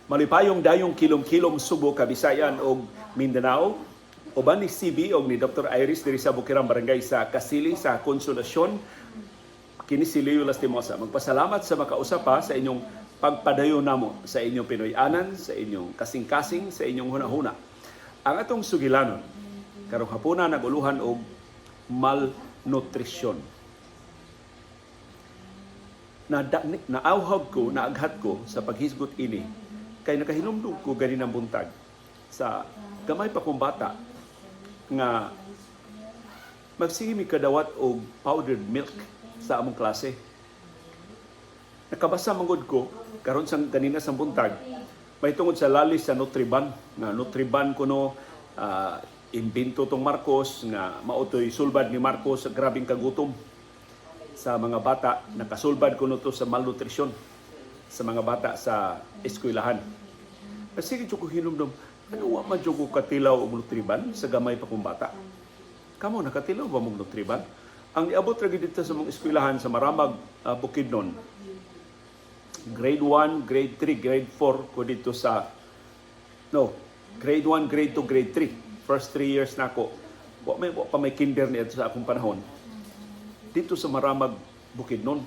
Malipayong dayong kilom-kilom Subo, Kabisayan og Mindanao. Uban ni CB og ni Dr. Iris diri sa Bukirang Barangay sa Kasili sa Konsolasyon. Kini si Leo Lastimosa. Magpasalamat sa makausa pa sa inyong pagpadayon namo sa inyong Pinoy-anan, sa inyong kasing-kasing, sa inyong hunahuna. Ang atong sugilanon karong hapuna naguluhan og malnutrisyon. Na naawhag ko, naaghat ko sa paghisgot ini kay nakahinumdum ko ganinang buntag sa gamay pa kong bata nga magsige mi kadawat og powdered milk sa among klase. Nakabasa man ko karon sang ganina sang buntag may tungod sa lalis sa Nutriban, nga Nutriban kuno imbento tong Marcos, nga mao toy sulbad ni Marcos sa grabeng kagutom sa mga bata, nakasulbad kuno to sa malnutrisyon sa mga bata sa eskwelahan. Kasi ko hinumdum, ano, wa man jud ko katilaw og Nutriban sa gamay pa kong bata. Kamo, nakatilaw ba mong Nutriban? Ang niabot ra gid dito sa mong eskwelahan sa Maramag, Bukidnon. Grade 1, grade 3, grade 4 ko dito sa, no, grade 1, grade 2, grade 3. First 3 years nako. Wa pa may kinder ni sa akong panahon. Dito sa Maramag, Bukidnon.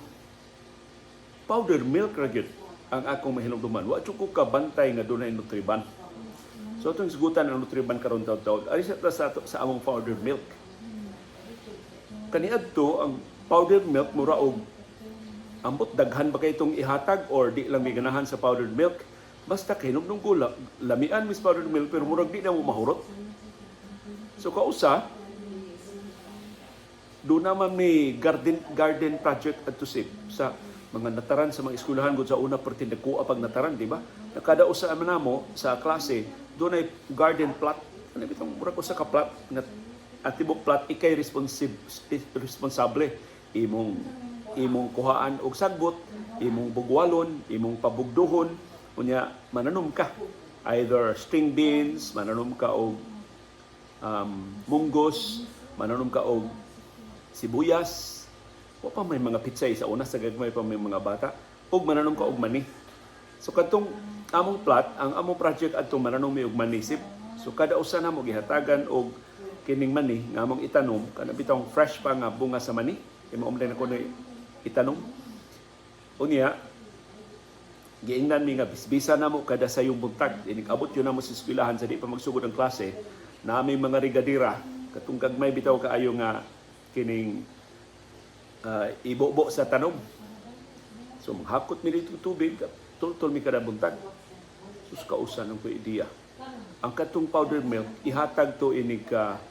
Powder milk ra gyud ang akong mahinumduman. Wa jud ko kabantay nga dunay Nutriban. So atong hisgutan ang Nutriban karon taud-taud. Ari sa among powdered milk. Kaniadto ang powdered milk mura og ambot daghan ba kay itong ihatag or di lang may ganahan sa powdered milk. Basta kay hinumdum ko lamian mis powdered milk, pero murag di na mo mahurot. So kausa doon naman may garden garden project adto sib sa mga nataran sa mga eskwelahan gud sa una, perti nagkuha pag nataran, di ba? Kada usa man namo sa klase doon ay garden plot. Ano bitong murag usa ka plot nga ang tibok plot ikay responsable, imong imong kuhaan og sagbot, imong bugwalon, imong pabugduhon, unya mananom ka either string beans, mananom ka og munggos, mananom ka og sibuyas. Wa pa may mga pitsay sa una, sa gagmay pa may mga bata, ug mananom ka og mani. So kadtong among plot, ang among project adto, mananom mi og mani sip. So kada usa namo gihatagan og kining mani nga among itanom, kana bitawng fresh pa nga bunga sa mani, kay mao man ako na itanom. Unya giingnan mi nga bisbisa namo kada sayong buntag. Inig abot yun namo sa eskwelahan sa di pa magsugod ang klase, nami mga regadira, katong gagmay bitaw kaayo nga kining ibobo sa tanom. So manghakot mi dito tubig, tultol mi kada buntag. Sus, kausa ng ko ideya. Ang katong powdered milk ihatag to inig ka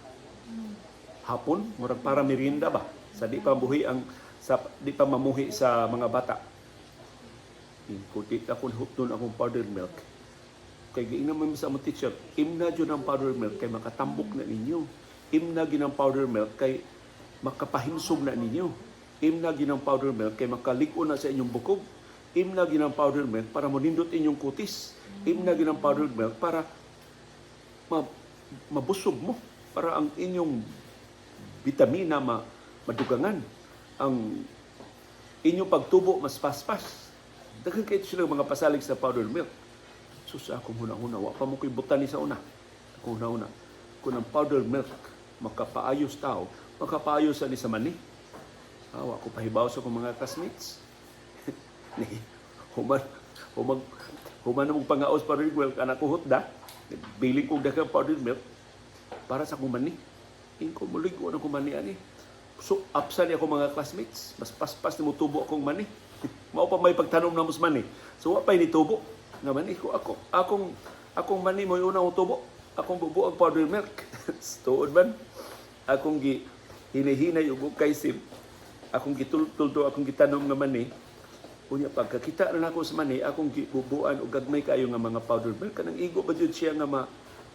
hapon, murag para merienda ba? Sa di pa buhi ang sa di pa mamuhi sa mga bata. Kuti ako hupton akong powdered milk. Kay giingnan man sa among teacher, imna jud ang powdered milk kay makatambok na ninyo. Imna gyud ang powdered milk kay makapahimsog na ninyo. Imna gyud ang powdered milk kay makalig-on na sa inyong bukog. Imna gyud ang powdered milk para monindot inyong kutis. Imna gyud ang powdered milk para mabusog mo, para ang inyong bitamina madugangan, ang inyong pagtubo mas paspas. Daghan kay sila mga pasalig sa powdered milk. So sa akong huna-huna, wa pa mo ko'y butan ni sa una. Akong huna-huna, kung ang powdered milk makapaayos tao, makapaayos sa ni sa mani. Ah, wa ko pahibaw sa akong mga classmates. Ni human human human na mong pangaos powdered milk, anak ko hutda. Bili kong daghang powdered milk para sa akong mani. Ingko muligo na akong mani ani. So apsa ni ako mga classmates, mas paspas ni mo tubo akong mani. Mao pa may pagtanom na mos mani. So wa pay ni tubo nga mani ko ako. Akong mani mo una mo tubo. Akong bubo ang powdered milk. Tuod man. Akong gi hinihinay ug kay sib akong gitultol akong gitanom nga mani. Unya pagkakita na nako sa mani, akong gibubuan og gagmay kaayo nga mga powdered milk, kanang igo ba jud siya nga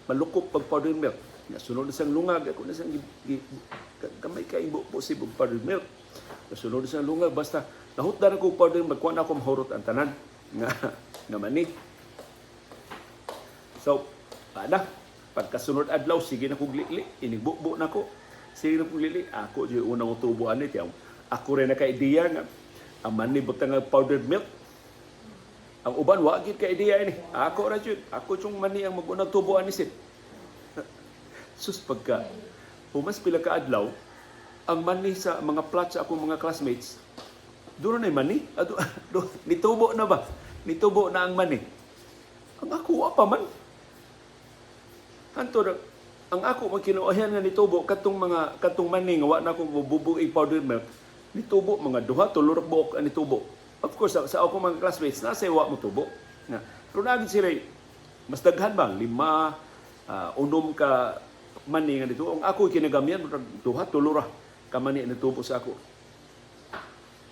malukop pag powdered milk. Nasunod na siyang lungag, ako na siyang gamay kay bubo si og powdered milk. Nasunod na siyang lungag, basta nahutdan ako powdered milk, kuha na ako mahurot ang tanan nga nga mani. So, paana, pagkasunod adlaw, sige na kong lili, inigbubo na ko. Sige na kong lili, ako di unang tubo ani tiyaw. Ako rin naka-ideya nga ang mani butang nga powdered milk. Ang uban wa gid ka ideya ini. Ako ra jud. Ako jung mani ang mag-unang tubo ani sir. Sus, pagka humas pila ka adlaw, ang mani sa mga plot sa akong mga classmates, doon na mani. Ato, do, nitubo na ba? Nitubo na ang mani. Ang ako wa pa man. Hanto na, ang ako magkinuohan nga nitubo katong mani nga wa na akong bubuig powdered milk, nitubo mga duha, tulo ra buok ang nitubo. Of course, sa akong mga classmates nasa wa mo tubo. Na, pero naagin sila mas daghan ba lima, unom ka mani nga nitubo. Ang ako kinagamyan murag duha, tulo ra ka mani nitubo sa ako.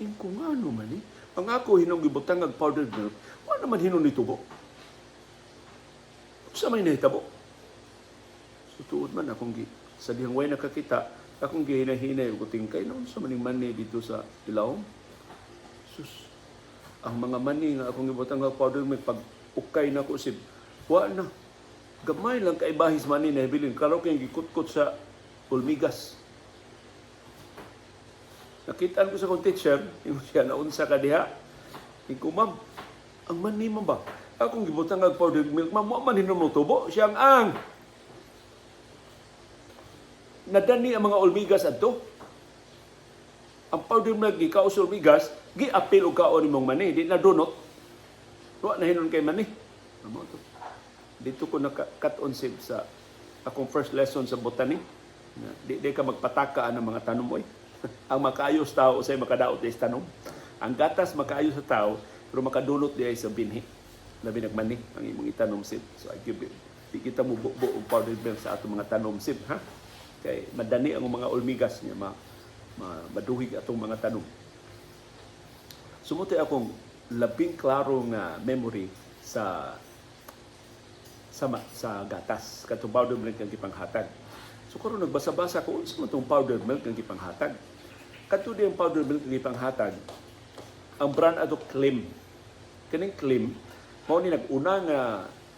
Ingko nga ano man eh. Ang ako hinong gibutang og powdered milk, wa naman hinon nitubo. Sa may nahitabo? So tuod man akong gi sa dihang way nakakita, akong gihinahinay og tingkay noon sa maning mani dito sa ilawom. Sus, ang mga mani nga akong gibutang og powder milk, pag ukay na ko sib, wa na. Gamay lang kay bahis mani na hibilin karo kay gikutkot sa pulmigas. Nakitaan ko sa akong teacher, ingon siya, "Naunsa ka diha?" Ingon ko, "Ma'am, ang mani man ba? Akong gibutang og powdered milk, ma'am, wa man hinom tubo." Siyang ang nadani ang mga olmigas adto. Ang powdered milk gikaon sa olmigas, giapil og kaon nimong mani, di na dunot. Wa na hinon kay mani. Amo to. Dito ko naka-cut on sib sa akong first lesson sa botany. Na, di ka magpataka ang mga tanom oy. Ang makaayos tao usay makadaot di sa tanom. Ang gatas makaayo sa tao pero makadulot di ay sa binhi. Labi nagmani ang imong itanom sib. So I give it. Di kita mo bubo og powdered milk sa atong mga tanom sib, ha. Kay madani ang mga olmigas niya ma maduhig atong mga tanom. Sumuti akong labing klaro nga memory sa gatas katong powdered milk ang gipanghatag. So karon nagbasa-basa ko unsa man tong powdered milk ang gipanghatag. Kadto di ang powdered milk ang gipanghatag, ang brand ato Klim. Kining Klim mao ni nag-una nga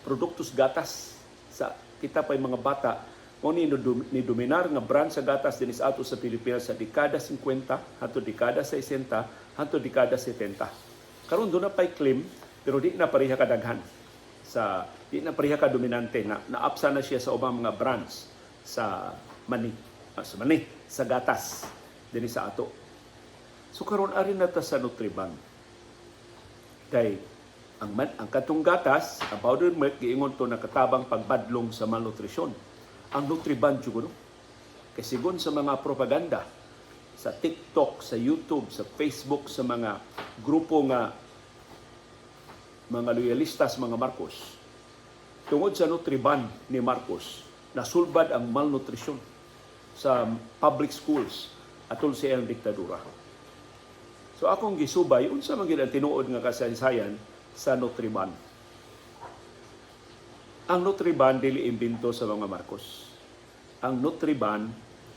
produktos gatas sa kita pa'y mga bata, mao ni ni dominar nga brand sa gatas dinhi sa ato sa Pilipinas sa dekada 50 hangtod dekada 60 hangtod dekada 70. Karon doon na pa'y Klim pero di na pareha kadaghan sa di na pareha ka dominante na naapsa na siya sa ubang mga brands sa mani, sa gatas dinhi sa ato. So karon ari na ta sa Nutriban. Kay ang katong gatas, ang powdered milk, giingon to nakatabang pagbadlong sa malnutrisyon. Ang Nutriban jud no. Kay sigon sa mga propaganda sa TikTok, sa YouTube, sa Facebook, sa mga grupo nga mga loyalistas, mga Marcos, tungod sa Nutriban ni Marcos, nasulbad ang malnutrisyon sa public schools atol sa iyang diktadura. So akong gisubay unsa man gid ang tinuod nga kasaysayan sa Nutriban. Ang Nutriban dili imbento sa mga Marcos. Ang Nutriban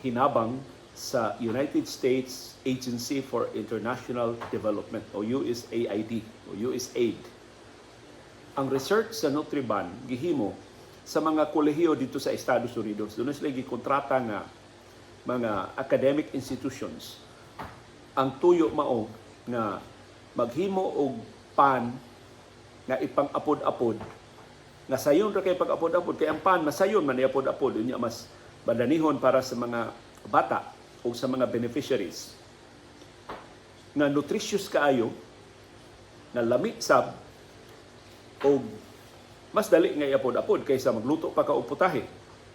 hinabang sa United States Agency for International Development o USAID o USAID. Ang research sa Nutriban gihimo sa mga kolehiyo dito sa Estados Unidos. Doon sila gikontrata nga mga academic institutions. Ang tuyo mao nga maghimo og pan nga ipang-apod-apod nga sayon ra kay pag-apod-apod, kay ang pan masayon man iapod-apod, unya mas badanihon para sa mga bata o sa mga beneficiaries, nga nutritious kaayo, nga lami sab og mas dali nga iapod-apod kaysa magluto pa ka og putahe.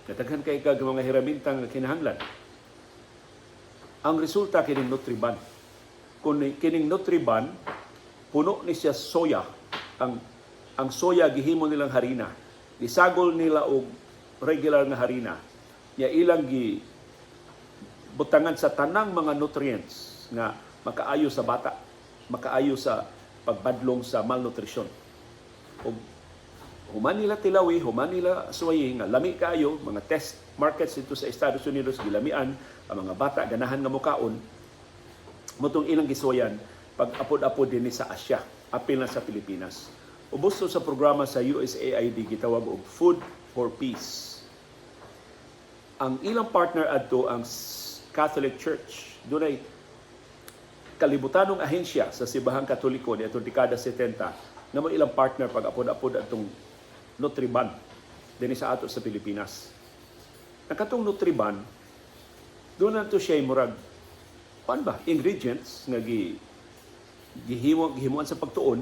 Kadaghan kay kag mga hiraminta nga kinahanglan. Ang resulta kining Nutriban. Kun kining Nutriban puno ni siya soya. Ang soya gihimo nilang harina. Gisagol nila og regular nga harina. Ya ilang gi butangan sa tanang mga nutrients nga makaayo sa bata, makaayo sa pagbadlong sa malnutrisyon. Og human nila tilawi, human nila suwayi nga lami kaayo, mga test markets dito sa Estados Unidos gilamian, ang mga bata ganahan nga mukaon, mutong ilang gisuwayan pag apod-apod dinhi sa Asia, apil na sa Pilipinas. Ubos to sa programa sa USAID gitawag og Food for Peace. Ang ilang partner adto ang Catholic Church. Dunay kalibutanong ahensya sa Simbahang Katoliko niadtong dekada 70 Na mo ilang partner pag apod-apod atong Nutriban dinhi sa ato sa Pilipinas. Ang katong Nutriban, doon na to siya murag kuan ba, ingredients nga gi gihimo gihimuan sa pagtuon,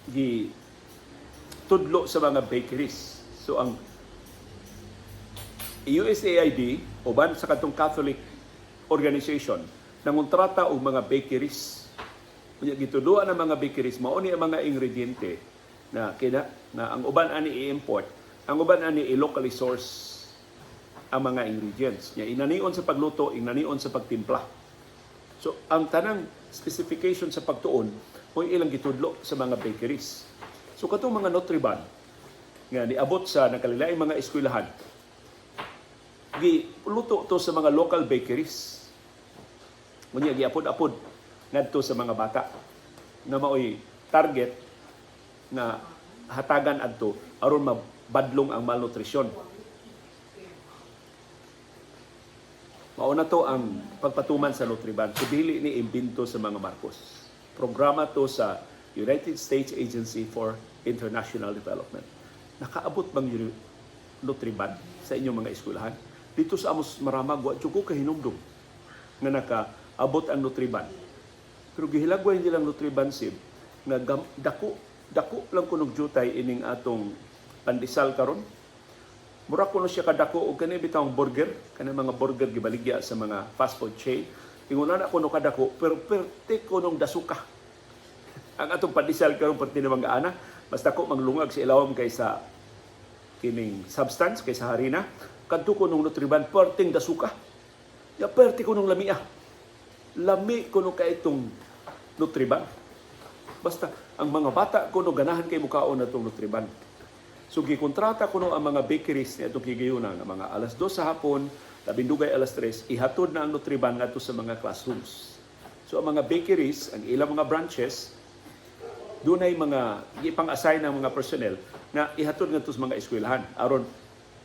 gi tudlo sa mga bakeries. So ang USAID uban sa katong Catholic organization nangontrata og mga bakeries. Unya gitudloan ang mga bakeries, mao ni ang mga ingrediente na kina na ang uban ani i-import, ang uban ani i-locally source ang mga ingredients. Nya inanion sa pagluto, inanion sa pagtimpla. So ang tanang specification sa pagtuon mo ilang gitudlo sa mga bakeries. So katong mga Nutriban nga niabot sa nakalilaing mga eskwelahan, giluto to sa mga local bakeries. Unya giapod-apod ngadto sa mga bata nga maoy target nga hatagan adto aron mabadlong ang malnutrisyon. Mao na to ang pagpatuman sa Nutriban. So dili ni imbento sa mga Marcos. Programa to sa United States Agency for International Development. Nakaabot bang Nutriban sa inyong mga eskwelahan? Dito sa Amos Maramag, wa jud ko kahinumdum nga nakaabot ang Nutriban. Pero gihilagway nilang Nutriban sib nga dako dako lang kunog jutay ining atong pandesal karon. Mura kuno siya kadako og kani bitawng burger, kanang mga burger gibaligya sa mga fast food chain. Ingon na kuno kadako, pero perte kunong dasuka. Ang atong pandesal karon perti na mga ana, basta ko manglungag sa ilawom kaysa kining substance, kaysa harina. Kadto kunong Nutriban perting dasuka. Ya perti kunong lamia. Lami kuno kay itong Nutriban. Basta ang mga bata kuno ganahan kay mukaon na itong Nutriban. So gikontrata kuno ang mga bakeries ni atong higayuna nga mga alas 2 sa hapon, labing dugay alas 3, ihatod na ang Nutriban ngadto sa mga classrooms. So ang mga bakeries, ang ilang mga branches, dunay mga gipang-assign ng mga personnel na ihatod ngadto sa mga eskwelahan aron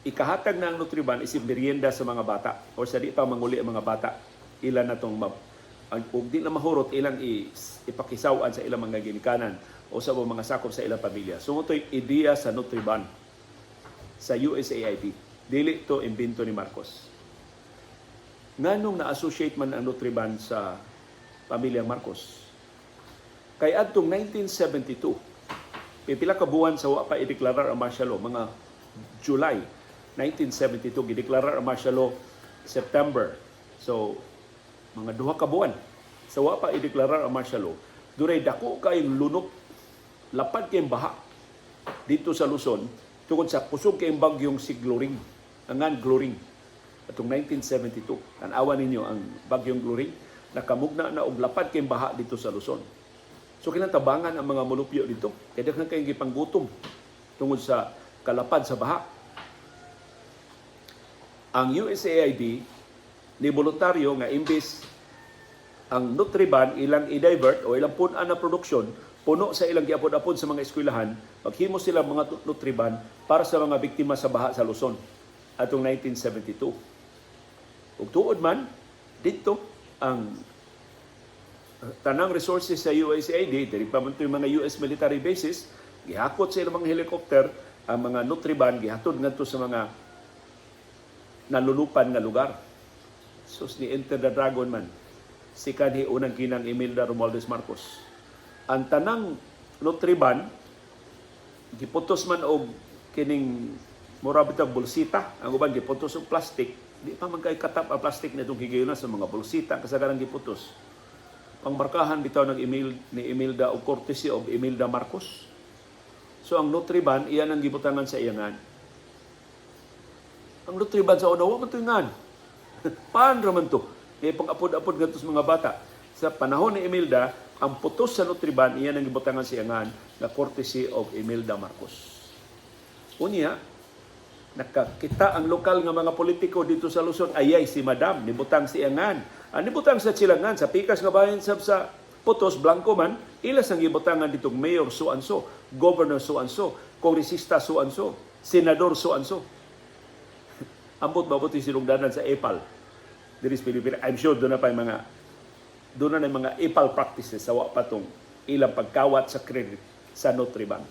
ikahatag na ang Nutriban isip merienda sa mga bata or sa di pa manguli ang mga bata, ilan na tong ang ug di na mahurot, ilang ipakisaw-an sa ilang mga ginikanan o sa mga sakop sa ilang pamilya. So motoy ideya sa Nutriban sa USAID. Dili to imbento ni Marcos. Nganong na-associate man ang Nutriban sa pamilyang Marcos? Kay adtong 1972, pipila ka buwan sa wa pa ideklarar ang martial law, mga July 1972, gideklarar ang martial law September. So, mga 2 ka buwan sa wa pa ideklarar ang martial law, dunay dako kayong lunok, lapad kayong baha dito sa Luzon tungod sa kusog kayong bagyong si Gloring, angan Gloring, atong 1972. Tan-awa ninyo ang bagyong Gloring, nakamugna na og lapad kayong baha dito sa Luzon. So kinang tabangan ang mga mulupyo dito. Kay daghan kayong gipanggutom tungod sa kalapad sa baha. Ang USAID ni voluntaryo nga imbis ang Nutriban ilang i-divert o ilang pun-an na produksyon puno sa ilang giapod-apod sa mga eskwelahan, maghimo sila mga Nutriban para sa mga biktima sa baha sa Luzon atong 1972. Ug tuod man dito ang tanang resources sa USAID, diri pa man to yung mga US military bases, gihakot sa ilang mga helicopter ang mga Nutriban, gihatod ngadto sa mga nalulupan nga lugar. Sus, ni Enter the Dragon man si kanhi unang ginang Imelda Romualdez Marcos. Ang tanang Nutriban giputos man og kining mura bitag bulsita, ang uban giputos og plastic. Di pa man kay katap ang plastic na itong higayuna sa mga bulsita kasagaran giputos. Pangmarkahan bitaw ng Emil, ni Imelda og courtesy of Imelda Marcos. So ang Nutriban iyan ang gibutangan sa iyangan. Ang Nutriban sa una, wa man to ingan. Paan ra man to? Kay pang-apod-apod ngadto sa mga bata. Sa panahon ni Imelda, ang putos sa Nutriban iyan ang gibutangan sa iyangan na courtesy of Imelda Marcos. Unya, nakakita ang lokal nga mga politiko dito sa Luzon, ayay si Madam, nibutang si iyangan. Ang nibutang sa silangan, sa pikas nga bahin sab sa putos, blanco man, ilas ang gibutangan ditong mayor so and so, governor so and so, kongresista so and so, senador so and so. Ambot mabuti sinugdanan sa EPAL diri sa Pilipinas. I'm sure doon na yung mga EPAL practices sa wa pa tong ilang pagkawat sa credit sa Nutriban.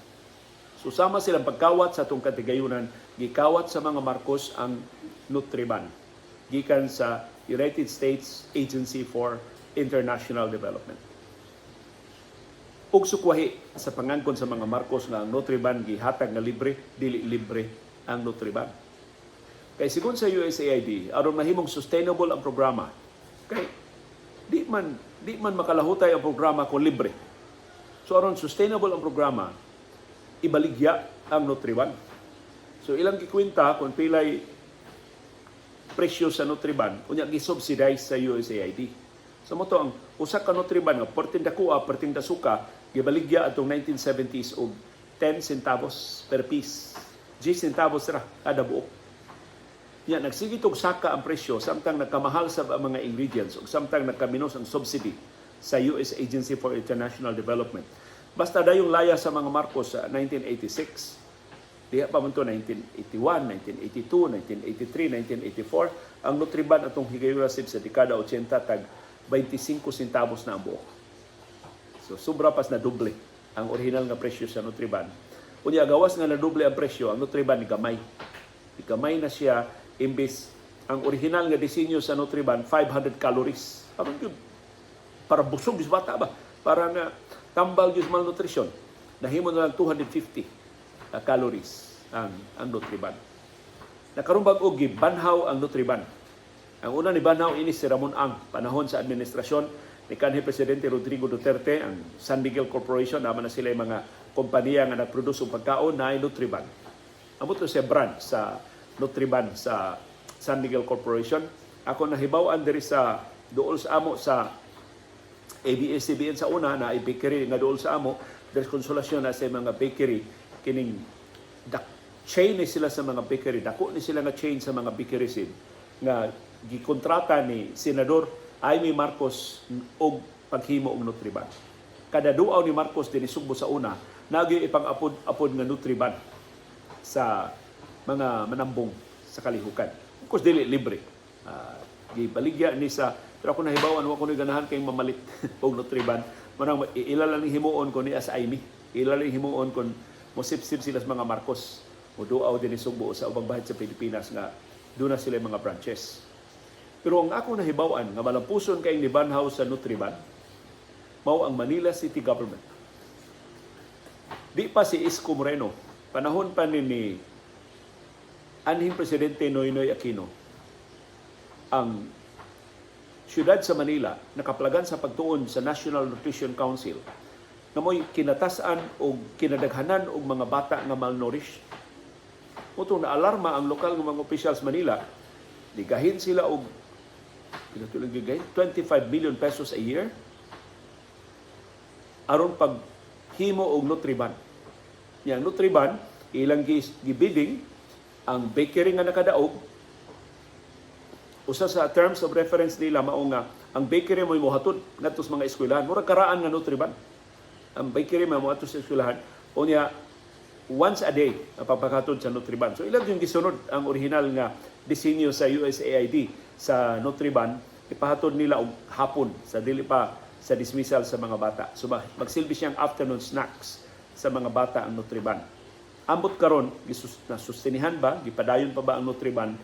So sama silang pagkawat sa atong katigayunan, gikawat sa mga Marcos ang Nutriban gikan sa United States Agency for International Development. Ug sukwahi sa pangangkon sa mga Marcos nga ang Nutriban gihatag nga libre, dili libre ang Nutriban. Kay sigon sa USAID, aron mahimong sustainable ang programa, kay di man makalahutay ang programa kung libre. So aron sustainable ang programa, ibaligya ang Nutriban. So ilang gikwenta kung pilay presyo sa Nutriban, unya gi-subsidize sa USAID. So mao to ang usa ka Nutriban nga perting dakoa, perting dasuka, gibaligya atong 1970s og 10 centavos per piece. 10 centavos ra kada buok. Nya nagsige tog saka ang presyo samtang nagkamahal sa mga ingredients ug samtang nagkaminos ang subsidy sa US Agency for International Development. Basta dayong laya sa mga Marcos sa 1986, diha pa man to 1981, 1982, 1983, 1984, ang Nutriban atong higayuna sa dekada 80 tag 25 centavos na ang buok. So sobra pas na doble ang original nga presyo sa Nutriban. Unya gawas nga nadoble ang presyo, ang Nutriban ni gamay. Gamay na siya, imbes ang original nga disenyo sa Nutriban 500 calories. Aron gyud para busog sa bata ba? Para nga tambal gyud sa malnutrition. Nahimo na lang 250 calories ang Nutriban. Nakaron bag-o gibanhaw ang Nutriban. Ang una ni banhaw ini si Ramon Ang, panahon sa administrasyon ni kanhi Presidente Rodrigo Duterte. Ang San Miguel Corporation naman na sila yung mga kompanya nga nagproduce og pagkaon na Nutriban. Amo to siya brand sa Nutriban sa San Miguel Corporation. Ako nahibaw-an diri sa duol sa amo sa ABS-CBN sa una na bakery nga duol sa amo diri sa Consolacion na sa mga bakery kining chain ni sila sa mga bakery, dako ni sila nga chain sa mga bakery sid nga gikontrata ni Senador Imee Marcos og paghimo og Nutriban. Kada duaw ni Marcos dinhi Sugbo sa una, nagyoy ipang-apod-apod nga Nutriban sa mga manambong sa kalihukan. Of course, dili libre. Gibaligya ni sa, pero ako nahibawan wa ko ni ganahan kay mamalit og Nutriban. Manang ila lang ning himuon ko ni as Imee. Ila lang himuon kon mosipsip sila sa mga Marcos o duaw dinhi Sugbo sa ubang bahid sa Pilipinas nga doon na sila yung mga branches. Pero ang ako nahibaw-an nga malampuson kay ni banhaw sa Nutriban mao ang Manila City Government. Di pa si Isko Moreno, panahon pa ni anhing Presidente Noynoy Aquino, ang siyudad sa Manila nakaplagan sa pagtuon sa National Nutrition Council nga mo'y kinatas-an o kinadaghanan og mga bata nga malnourished. Mao to na alarma ang lokal nga mga officials Manila, ligahin sila og pinatuloy gigahin ₱25 million a year aron paghimo og Nutriban. Yang Nutriban ilang gibidding ang bakery nga nakadaog. Usa sa terms of reference nila mao nga ang bakery mo mohatod ngadto sa mga eskwelahan, murag karaan nga Nutriban. Ang bakery mo moadto sa eskwelahan, unya once a day ang pagpakatod sa Nutriban. So ilang yung gisunod ang original nga disenyo sa USAID sa Nutriban, ipahatod nila og hapon sa dili pa sa dismissal sa mga bata. So magsilbi siyang afternoon snacks sa mga bata ang Nutriban. Ambot karon nasustinihan ba, gipadayon pa ba ang Nutriban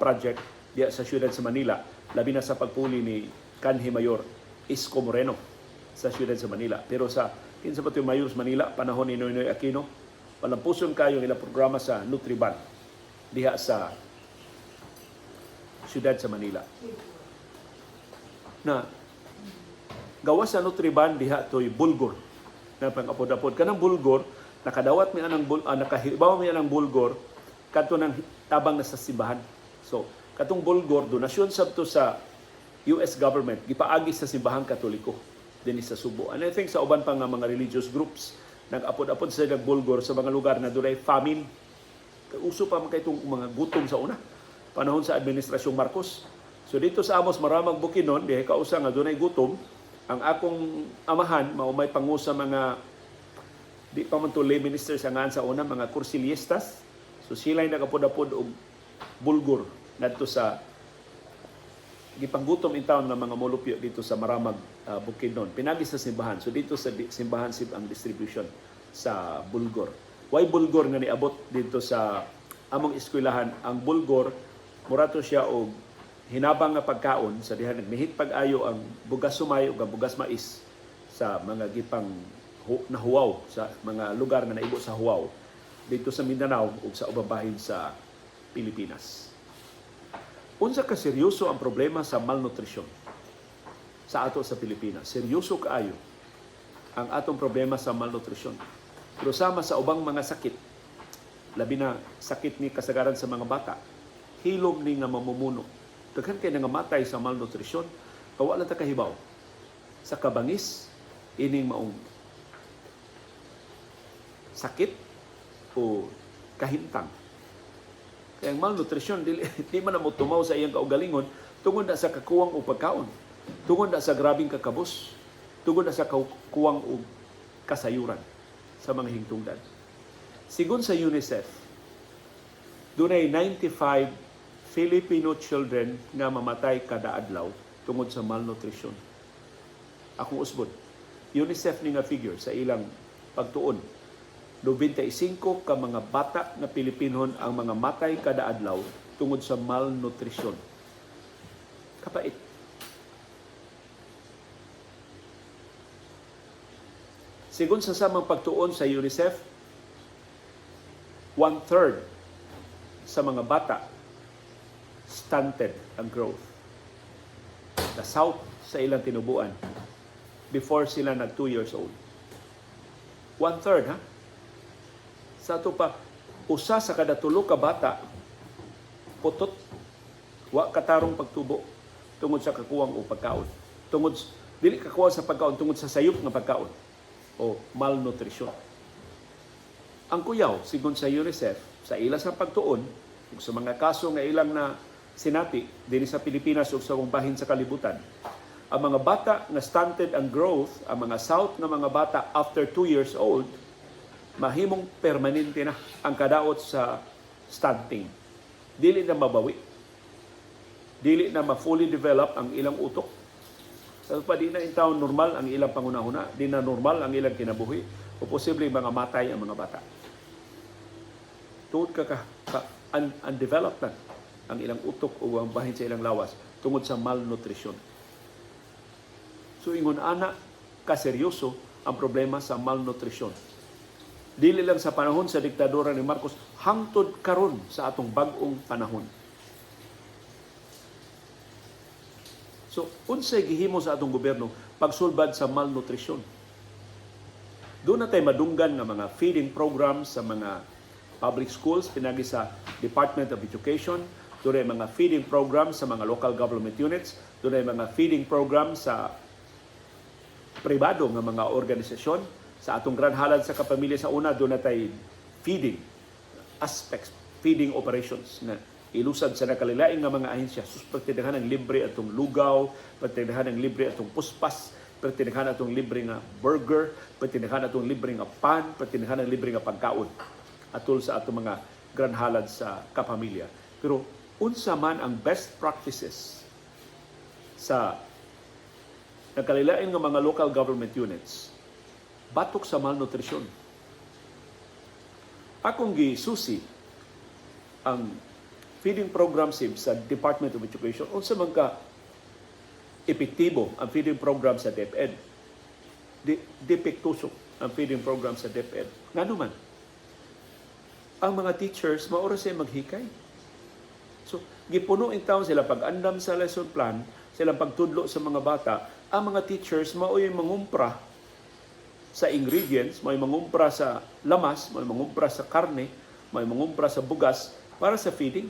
project diya sa siyudad sa Manila, labi na sa pagpuli ni kanhi Mayor Isko Moreno sa siyudad sa Manila. Pero sa kinsa pa to yung Mayor sa Manila panahon ni Noynoy Aquino, malampuson kayo ilang programa sa Nutriban diha sa siyudad sa Manila. Na gawas sa Nutriban diha toy bulgor na pang-apod-apod kanang bulgor, nakadawat mi anang nakahibaw mi anang bulgor kadto nang tabang na sa simbahan. So katong bulgor donasyon sabto sa US government, gipaagi sa Simbahang Katoliko dinhi sa Subo. And I think sa uban pa nga mga religious groups nag-apod-apod sa bulgor sa mga lugar na dunay famine. Kay uso pa man kay itong mga gutom sa una panahon sa administrasyong Marcos. So dito sa Amos Maramag Bukidnon, dihay kausa nga dunay gutom, ang akong amahan mao may pangu sa mga, di pa man to lay ministers ang sa una, mga kursilyestas. So sila ay nagapod-apod og bulgur ngadto sa gipanggutom in town ng mga molupyo dito sa Maramag, Bukidnon. Pinagi sa simbahan. So dito sa simbahan sib ang distribution sa sa bulgor. Way bulgor nga niabot dito sa among eskwelahan. Ang bulgor, mura to siya og hinabang nga pagkaon sa diha nagmihit pag-ayo ang bugas sumay ug ang bugas mais sa mga gipang nahuwaw, sa mga lugar nga naibo sa huwaw dito sa Mindanao ug sa ubang bahin sa Pilipinas. Unsa ka seryoso ang problema sa malnutrisyon sa ato sa Pilipinas? Seryoso kaayo ang atong problema sa malnutrisyon. Pero sama sa ubang mga sakit, labi na sakit ni kasagaran sa mga bata, hilom ni nga mamumuno. Daghan kay nangamatay sa malnutrisyon, kay wala ta kahibaw sa kabangis ining maong sakit o kahimtang. Kaya ang malnutrisyon, di man na mo tumaw sa iyang kaugalingon tungod na sa kakuwang og pagkaon, tungod na sa grabing kakabos, tungod na sa kakuwang og kasayuran sa mga hingtungdan. Sigon sa UNICEF, dunay 95 Filipino children nga mamatay kada adlaw tungod sa malnutrition. Akong usbon, UNICEF ni nga figure sa ilang pagtuon. 95 ka mga bata na Pilipinon ang mga matay kada adlaw tungod sa malnutrition. Kapait. Sigon sa samang pagtuon sa UNICEF, one-third sa mga bata stunted ang growth. The south sa ilang tinubuan before sila nag 2 years old. One-third, ha? Sa ato pa, usa sa kada tulo ka bata putot, wa katarong pagtubo tungod sa kakuwang og pagkaon. Tungod dili kakuwang sa pagkaon, tungod sa sayop nga pagkaon o malnutrition. Ang kuyaw, sigon sa UNICEF, sa ila sa pagtuon ug sa mga kaso nga ilang na sinati dinhi sa Pilipinas ug sa ubang bahin sa kalibutan, ang mga bata nga stunted ang growth, ang mga south nga mga bata after 2 years old, mahimong permanente na ang kadaot sa stunting. Dili na mabawi. Dili na ma-fully develop ang ilang utok. Sa pa, di na intawn normal ang ilang pangunahuna, di na normal ang ilang kinabuhi, o posible mga matay ang mga bata. Tungod ka undeveloped na ang ilang utok o ang bahin sa ilang lawas tungod sa malnutrition. So ingon ana kaseryoso ang problema sa malnutrition. Dili lang sa panahon sa diktadura ni Marcos, hangtod karon sa atong bag-ong panahon. So, unsay gihimo sa atong gobyerno pagsulbad sa malnutrition? Doon na tayo madunggan nga mga feeding programs sa mga public schools, pinagi sa Department of Education, doon ay mga feeding programs sa mga local government units, doon ay mga feeding programs sa pribado nga mga organisasyon. Sa atong gran halad sa kapamilya sa una, doon na tayo feeding aspects, feeding operations na ilusad sa nakalilaing nga mga ahensya. Sus, pertindahan ang libre atong lugaw, pertindahan ang libre atong puspas, pertindahan atong libre nga burger, pertindahan atong libre nga pan, pertindahan ang libre nga pagkaon atol sa atong mga gran halad sa kapamilya. Pero unsa man ang best practices sa nakalilain nga mga local government units batok sa malnutrition? Akong gisusi ang feeding program sa Department of Education. Unsa man ka epektibo ang feeding program sa DepEd? Depektuso ang feeding program sa DepEd. Ngano man? Ang mga teachers mao ra sila maghikay. So, gipuno in taon sila pag-andam sa lesson plan, sila pagtudlo sa mga bata. Ang mga teachers mao'y mangumpra sa ingredients, mao'y mangumpra sa lamas, mao'y mangumpra sa karne, mao'y mangumpra sa bugas para sa feeding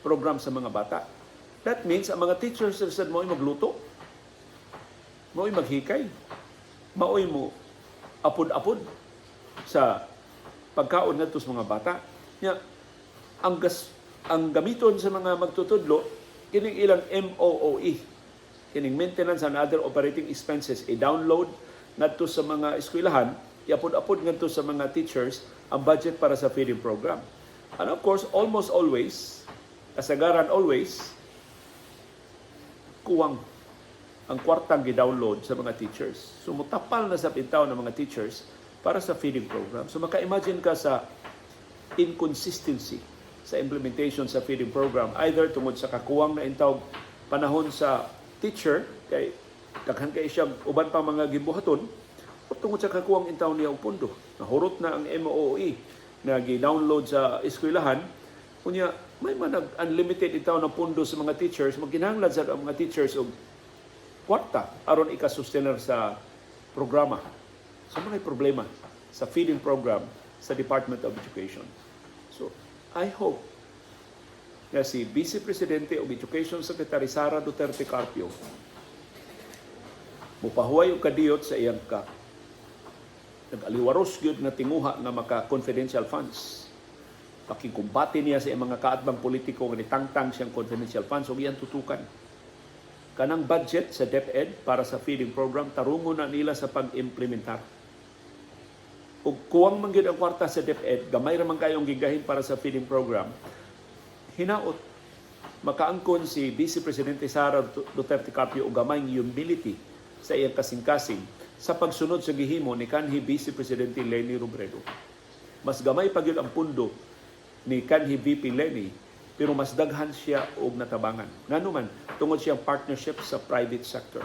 program sa mga bata. That means ang mga teachers sad mao'y magluto, mao'y maghikay, mao'y mo apod-apod sa pagkaon ngadto sa mga bata. Nya ang gamiton sa mga magtutudlo kining ilang MOOE, kining maintenance and other operating expenses, i-download ngadto sa mga eskwelahan, iapod-apod ngadto sa mga teachers ang budget para sa feeding program. And of course, almost always, kasagaran always, kuwang ang kwartang gi-download sa mga teachers. So mutapal na sa intawn ng mga teachers para sa feeding program. So maka-imagine ka sa inconsistency sa implementation sa feeding program, either tungod sa kakuwang na intawg panahon sa teacher kay daghan kay siya uban pa mga gibuhaton o tungod sa kakuwang intaw niya og pondo. Nahurot na ang MOOE na gi-download sa eskwelahan, unya may man nag unlimited intaw na pondo sa mga teachers, magkinahanglan sa ang mga teachers og kwarta aron ika-sustainer sa programa. So mga problema sa feeding program sa Department of Education. So I hope nga si Vice Presidente ug Education Secretary Sara Duterte Carpio mupahuway og kadiyot sa iyang ka nag-aliwaros gyud nga tinguha nga maka confidential funds. Pakikumbate niya sa iyang mga kaatbang politiko nga nitangtang siyang confidential funds ug iyang tutukan. Kanang budget sa DepEd para sa feeding program, tarungon na nila sa pag-implementar. Ug kuwang man gyud ang kwarta sa DepEd, gamay ra man kayong gigahin para sa feeding program, hinaot makaangkon si Vice Presidente Sara Duterte Carpio og gamayng humility sa iyang kasing-kasing sa pagsunod sa gihimo ni kanhi Vice Presidente Leni Robredo. Mas gamay pa gyud ang pundo ni kanhi VP Leni, pero mas daghan siya og natabangan. Ngano man, tungod siyang partnership sa private sector.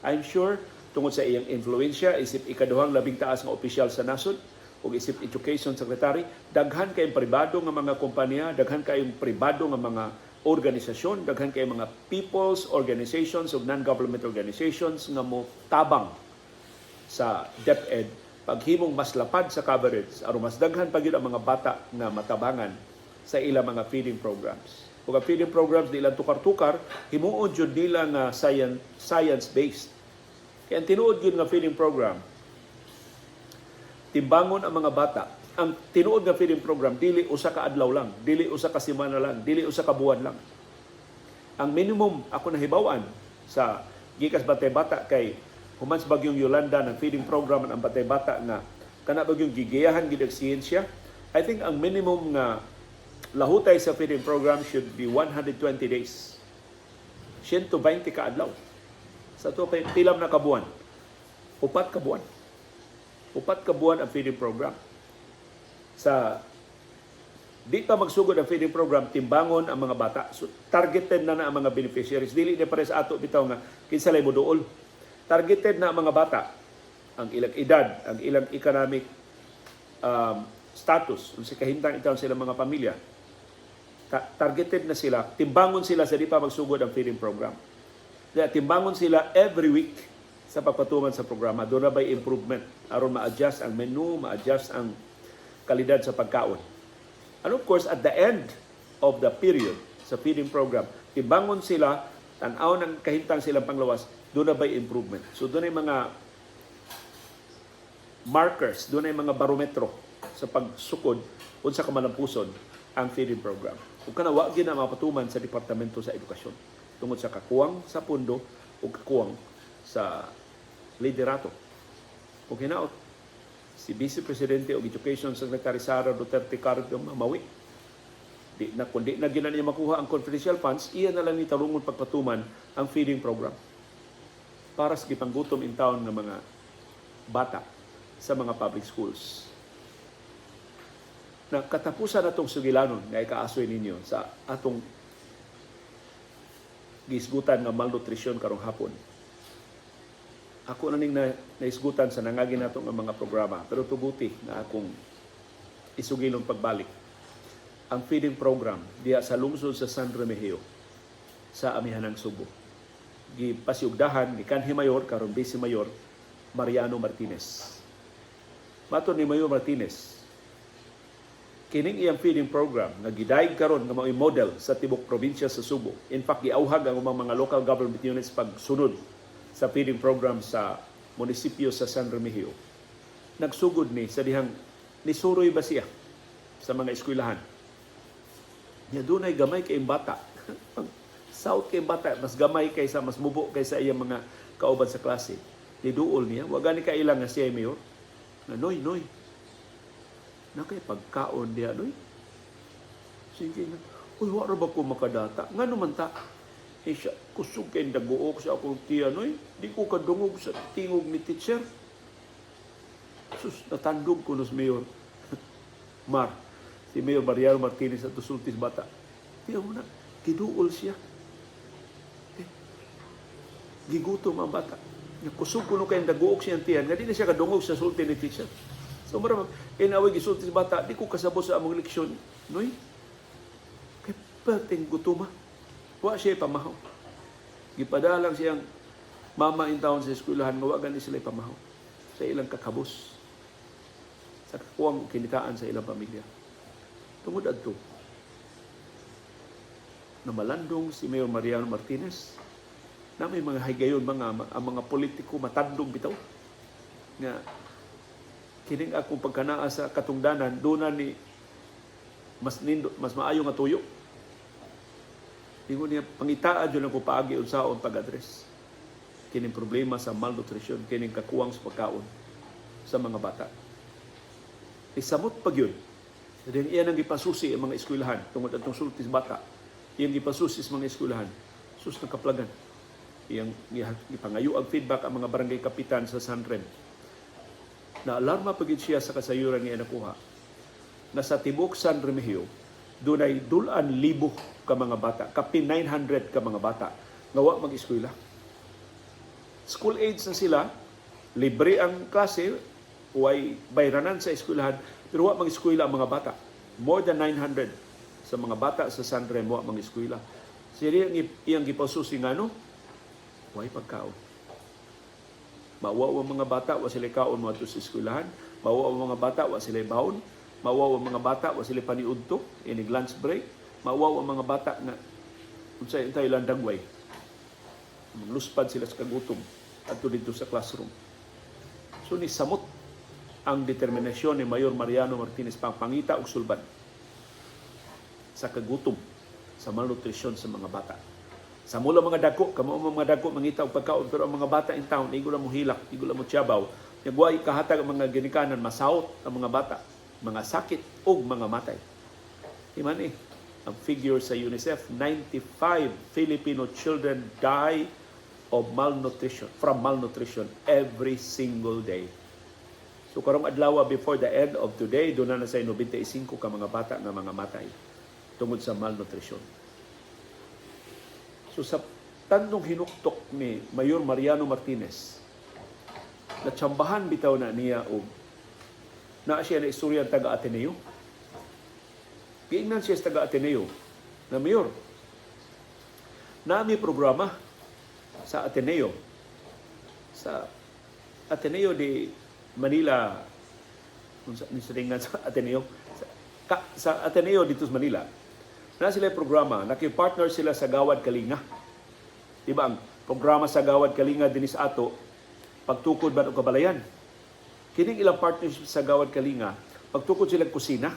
I'm sure tungod sa iyang influensya isip ikaduhang labing taas nga opisyal sa nasod ug isip Education Secretary, daghan kayong pribado nga mga kompanya, daghan kayong pribado nga mga organisasyon, daghan kayong mga people's organizations ug non-government organizations nga mo tabang sa DepEd paghimong mas lapad sa coverage aron mas daghan pa gyud ang mga bata nga matabangan sa ilang mga feeding programs. Ug ang feeding programs, di lang tukar-tukar, himuon jud nila nga science based. Kaya ang tinuod gyud nga feeding program, timbangon ang mga bata. Ang tinuod nga feeding program, dili usa ka adlaw lang, dili usa ka semana lang, dili usa ka buwan lang. Ang minimum ako nahibaw-an sa gikas Bantay Bata, kay human sa bagyong Yolanda ng feeding program ang Bantay Bata nga kana bagyong gigiyahan gid ang siyensya. I think ang minimum nga lahutay sa feeding program should be 120 days. 120 ka adlaw. Sa to kay pilam na kabuan? 4 ka buwan. 4 ka buwan ang feeding program. Sa di pa magsugod ang feeding program, timbangon ang mga bata. So, targeted na na ang mga beneficiaries. Dili na pare sa ato bitaw nga kinsa lay moduol. Targeted na ang mga bata, ang ilang edad, ang ilang economic status, unsa kahimtang intawon silang mga pamilya. Targeted na sila, timbangon sila sa di pa magsugod ang feeding program. Kaya timbangon sila every week sa pagpatuman sa programa. Doon na ba'y improvement aron ma-adjust ang menu, ma-adjust ang kalidad sa pagkaon. And of course, at the end of the period sa feeding program, timbangon sila, tan-aw ng kahimtang silang panglawas, doon na ba'y improvement. So doon ay mga markers, doon ay mga barometro sa pagsukod unsa ka malampuson ang feeding program. Ug kana wa gyud na mapatuman sa Departamento sa Edukasyon tungod sa kakuwang sa pundo ug kakuwang sa liderato. Ug hinaot si Vice Presidente ug Education Secretary Sara Duterte Carpio mamawi. Di na kundi na gyud na niya makuha ang confidential funds, iya na lang ni tarungon pagpatuman ang feeding program para sa gipanggutom in town ng mga bata sa mga public schools. Na katapusan natong sugilanon nga ikaasoy ninyo sa atong gisgutan nga malnutrisyon karong hapon. Ako na ning naisgutan sa nangagi nato nga mga programa, pero tuguti na akong isugilon pagbalik ang feeding program diha sa lungsod sa San Remigio sa Amihanang Subo. Gipasiugdahan ni kanhi Mayor, karon Vice Mayor Mariano Martinez. Matod ni Mayor Martinez, kining iyang feeding program nga gidayeg karon nga mao'y model sa tibok probinsya sa Subo. In fact, giauhag ang ubang mga local government units pagsunod sa feeding program sa munisipyo sa San Remigio. Nagsugod ni sa dihang nisuroy ba siya sa mga eskwelahan. Nya dunay gamay kay bata. South kay bata, mas gamay kaysa, mas mubo kaysa iyang mga kauban sa klase. Niduol niya, wa gani kaila nga siya mayor. Na noy noy. Na kay pagkaon diha, noy. Sige na. "Uy, wa ra ba ko makadata?" "Ngano man ta?" "Eh siya, kusog kay daguok sa akong tiyan, noy. Di ko kadungog sa tingog ni teacher." Sus, natandog ko si Mayor Mar. Si Mayor Mariano Martinez at sultis bata. Tiyaw mo na, kiduol siya. Eh, gigutom ang bata. Kusog kuno kay daguok siyang tiyan, nga di na siya kadungog sa sulti ni teacher. So mura mag, inaway gisulti sa bata, di ko kasabot sa among leksyon. Noy, kay perting gutuma. Wa siya pamahaw. Gipadalang siyang mama in town sa eskwelahan, nga wa gani sila pamahaw sa ilang kakabos, sa kakuwang kinitaan sa ilang pamilya. Tungod adto, namalandong si Mayor Mariano Martinez na may mga higayon mga ang mga politiko matandong bitaw nga kining akong pagkanaa sa katungdanan doon na ni mas nindo, mas maayo nga tuyo. Ingon niya, pangitaa jud ako paagi unsaon pag-address kining problema sa malnutrition, kining kakuwang sa pagkaon sa mga bata. Isamot pag yun. Then iyan ang gipasusi ang mga eskwelahan tungod atong sultis bata. Iyang gipasusi sa mga eskwelahan. Sus, nakaplagan. Iyang gipangayo ang feedback ang mga barangay kapitan sa Sanrem. Na alarma pagid siya sa kasayuran nga nakuha na sa tibok San Remigio dunay dulan libo ka mga bata, kapin 900 ka mga bata nga wa mag-eskwela. School age na sila, libre ang klase, way bayranan sa eskwelahan, pero wa mag-eskwela ang mga bata. More than 900 sa mga bata sa San Remo wa mag-eskwela. Siya iyang gipasusi ngano, way pagkaon. Mawa ang mga bata, wa sila kaon moadto sa eskwelahan. Mawa ang mga bata, wa sila baon. Mawa ang mga bata, wa sila paniudto inig lunch break. Mawa ang mga bata nga unsay tayo ilang dagway. Luspad sila sa kagutom adto dito sa classroom. So ni samot ang determinasyon ni Mayor Mariano Martinez pangpangita og sulbad sa kagutom, sa malnutrisyon sa mga bata. Sa mula mga dako, kamo ang mga dako mangita og pagkaon, pero ang mga bata in town igo lang mo hilak, igo lang mo tiyabaw. Nagway kahatag ang mga ginikanan, masawot ang mga bata, mga sakit ug mga matay. Iman eh, ang figure sa UNICEF, 95 Filipino children die of malnutrition, from malnutrition every single day. So karong adlaw, before the end of today, doon na sa 95 ka mga bata nga mga matay tungod sa malnutrition. So sa tandong hinuktok ni Mayor Mariano Martinez, natsambahan bitaw na niya og naa siya na istorya ang taga Ateneo. Giingnan siya sa taga Ateneo na, "Mayor, nami programa sa Ateneo, sa Ateneo de Manila," kung sa ni sa Ateneo sa Ateneo dito sa Manila na sila programa, naki-partner sila sa Gawad Kalinga. Di ba ang programa sa Gawad Kalinga dinis ato, pagtukod ba og kabalayan? Kining ilang partnership sa Gawad Kalinga, pagtukod sila kusina.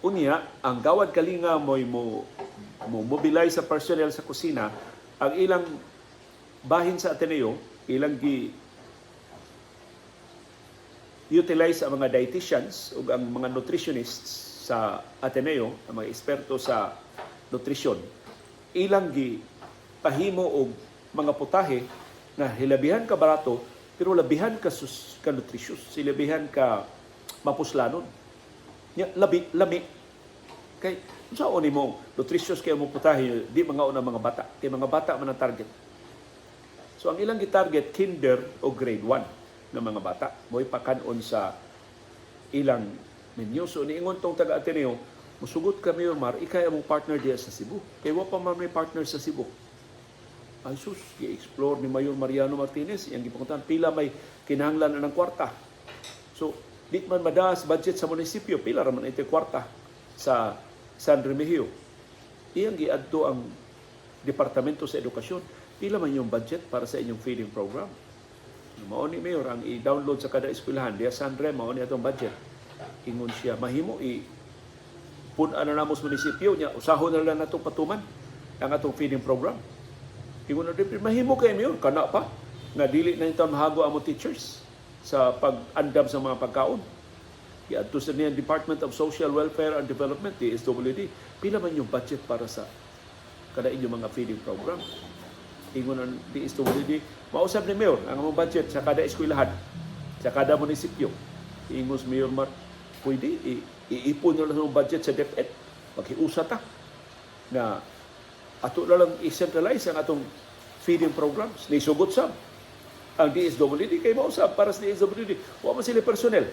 Unya, ang Gawad Kalinga mo'y mo mobilize sa personnel sa kusina, ang ilang bahin sa Ateneo, ilang gi utilize ang mga dietitians ug ang mga nutritionists sa Ateneo, ang mga eksperto sa nutrisyon, ilang gi pahimo og mga putahe na hilabihan ka barato pero labihan ka sus, ka nutritious, hilabihan ka mapuslanon. Nya labi lami kay unsa ni mo nutritious kay mo putahe, di mga una mga bata kay mga bata man ang target. So ang ilang gi-target, kinder o grade 1 ng mga bata mo'y pakan-on sa ilang menu. So niingon tong taga Ateneo, "Musugot ka, Mayor Mar, ikay among partner diya sa Cebu. Kay wa pa man may partner sa Cebu." Ay sus, gi-explore ni Mayor Mariano Martinez, iyang gipangutan pila may kinahanglan na ng kwarta. So, di man madaas budget sa munisipyo, pila ra man ito kwarta sa San Remigio. Iyang giadto ang Departamento sa Edukasyon, pila man yung budget para sa inyong feeding program? Mao ni, Mayor, ang i-download sa kada eskwelahan diya San Rem, mao ni atong budget. Ingon siya, mahimo i pun-an na namo sa munisipyo niya, usahon na lang natong patuman ang atong feeding program. Ingon na din, mahimo kay Mayor, kana pa nga dili na yung mahago ang teachers sa pag-andam sa mga pagkaon. Giadto sa niya Department of Social Welfare and Development, DSWD, pila man yung budget para sa kada inyong mga feeding program? Ingon ang DSWD, mausab ni Mayor ang among budget sa kada eskwelahan. Sa kada munisipyo. Ingos Mayor Mar, pwede, iipon na lang ang budget sa DepEd. Maghiusa ta na ato na lang i-centralize ang atong feeding programs. Nisugot sab ang DSWD kay mao sab para sa DSWD. Wa man sila personnel.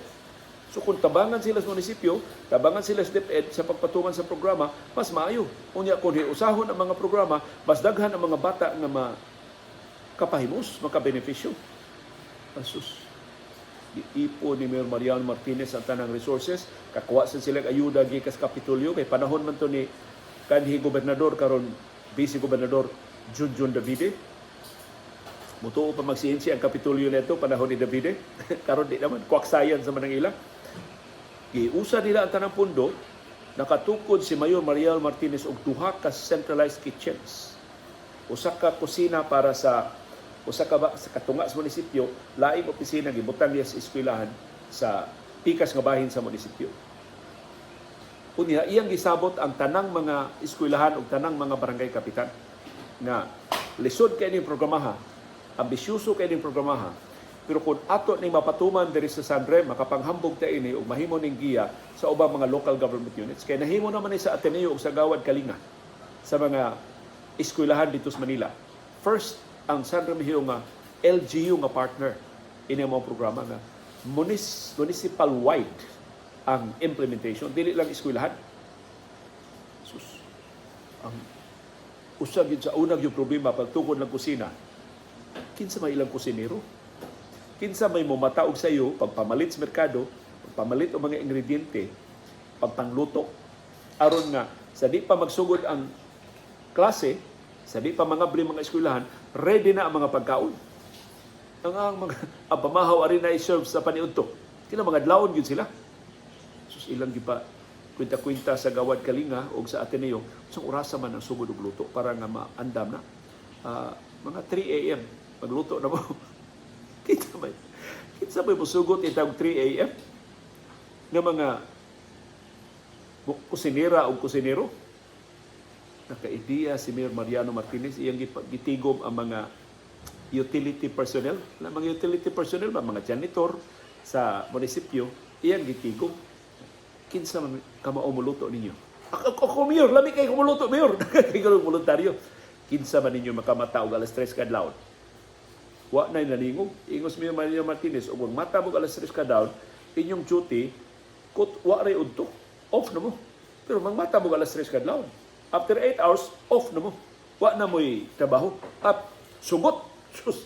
So kung tabangan sila sa munisipyo, tabangan sila sa DepEd sa pagpatuman sa programa, mas maayo. Unya kung hiusahon ang mga programa, mas daghan ang mga bata nga makapahimos, makabenepisyo. Asus. Giipo ni Mayor Mariano Martinez ang tanang resources, kakuha sa sila ayuda gikas Kapitolyo kay panahon man to ni kanhi gobernador, karon vice gobernador Junjun Davide. Mutuo pa magsiyensya ang Kapitolyo nito panahon ni Davide. Karon di naman, kwak science naman ang ila. Giusa nila ang tanang pundo, nakatukod si Mayor Mariano Martinez og duha ka centralized kitchens. Usa ka kusina para sa usa ka ba, sa katunga sa munisipyo, laing opisina gibutang niya sa eskwelahan sa pikas nga bahin sa munisipyo. Unya iyang gisabot ang tanang mga eskwelahan ug tanang mga barangay kapitan nga lisod kay ning programaha, ambisyoso kay ning programaha, pero kung ato ning mapatuman diri sa Sanrem, makapanghambog ta ini ug mahimo ning giya sa ubang mga local government units. Kay nahimo naman ni sa Ateneo ug sa Gawad Kalinga sa mga eskwelahan dito sa Manila. First, ang San Remigio nga LGU nga partner ini mga programa nga municipal wide ang implementation, dili lang eskwelahan. Sus, ang usa gyud sa unang yung problema pagtukod ng kusina, kinsa may ilang kusinero? Kinsa may momata og sayo pagpamalit sa merkado, pagpamalit og mga ingrediente, pagpangluto aron nga sa di pa magsugod ang klase, sa di pa mangabli mga eskwelahan, ready na ang mga pagkaon? Ang mga ang pamahaw ari na i-serve sa paniudto. Kila mga adlawon gyud sila. Sus, ilang gipa kwinta-kwinta sa Gawad Kalinga o sa Ateneo, sa orasa man ang sugod og luto para nga maandam na? Mga 3 a.m. magluto na mo. Kita may musugot itag 3 a.m. nga mga kusinera o kusinero? Naka-ideya si Mayor Mariano Martinez, iyang gitigom ang mga utility personnel. Na mga utility personnel ba, mga janitor sa munisipyo, iyang gitigom. Kinsa man kamao moluto ninyo? Ako, Mayor, lami kay kumuluto, Mayor. Kay voluntaryo. Kinsa man ninyo makamata og alas 3 kadlawon? Wa na nalingog. Ingos Mayor Mariano Martinez, ug mata mo alas 3 kadlawon, inyong duty kut wa ray udto. Off na mo. Pero mangmata mo alas 3 kadlawon. After 8 hours, off na mo. Wa na mo'y trabaho. At sugot. Sus.